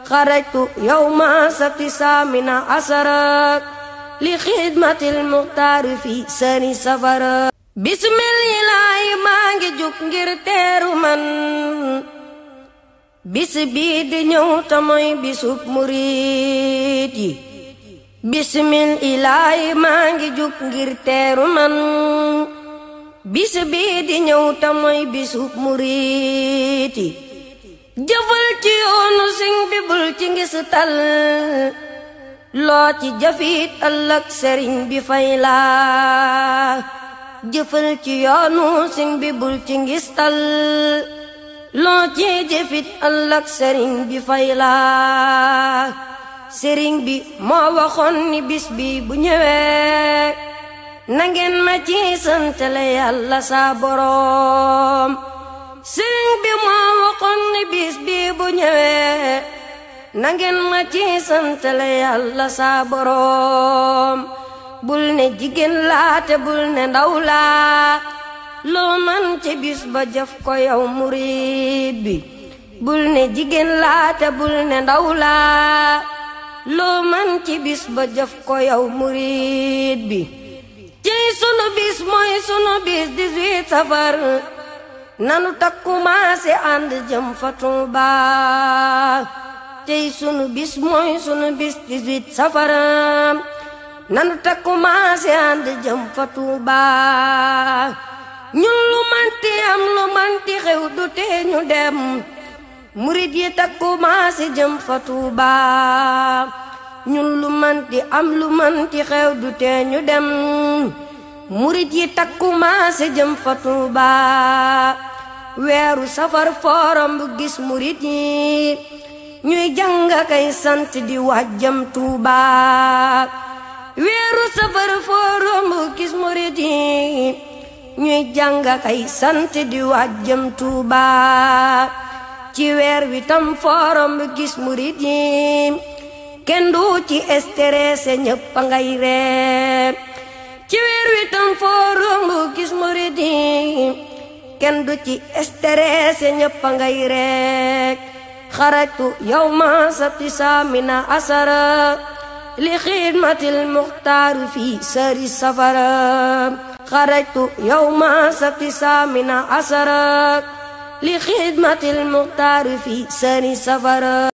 خرجت يوم سبت سامن عشر لخدمة المختار في سني سفر بسم الله maa ngi jug ngir teeru man bis bii di ñëw ta mooy bisub murit yi bismillaahi maa ngi jug ngir teeru man bis bii di ñëw ta mooy bisub murit yi jëfal ci yoonu Sëñ bi bul ci ngistal loo ci jëfit ëllëg sëriñ bi fay la jëfal ci yoonu Sëñ bi bul ci ngistal loo ci jëfit ëllëg sëriñ bi fay la sëriñ bi moo waxoon ni bis bi bu ñëwee na ngeen ma ci santale Yàlla sa boroom sëriñ bi moo waxoon ni bis bi bu ñëwee na ngeen ma ci santale Yàlla sa boroom bul ne jigéen laa te bul ne ndaw laa loo man ci bis ba jëf ko yow murid bi bul ne jigéen laa te bul ne ndaw laa loo man ci bis ba jëf ko yow murid bi ciy sunu bis mooy sunu bis 18 safar nanu takku maase ànd jëm fa Tuuba ciy sunu bis mooy sunu bis 18 safar nanu takku maase ànd jëm fa Tuuba ñun lu manti am lu manti xew du tee ñu dem murid yi takku maase jëm fa Tuuba ñun lu manti am lu manti xew du tee ñu dem murid yi takku maase jëm fa Tuuba weeru safar forom bu gis murid yi ñuy jàng kay sant di wàjjam Tuuba weeru safar forom bu gis murid yi ñuy jàng kay sant di wàjjam Tuuba ci weer wi tam forom bu gis murid yi kenn du ci stressé ñëpp a ngay ree ci weer wi tam forom bu gis murid yi kenn du ci stressé ñëpp a ngay ree xarajtu yawma sabti saamina asara li xidmatil muxtaar fi sari safara xarajtu yawma sabti saamina asara li xidmatil muxtaar fi sari safara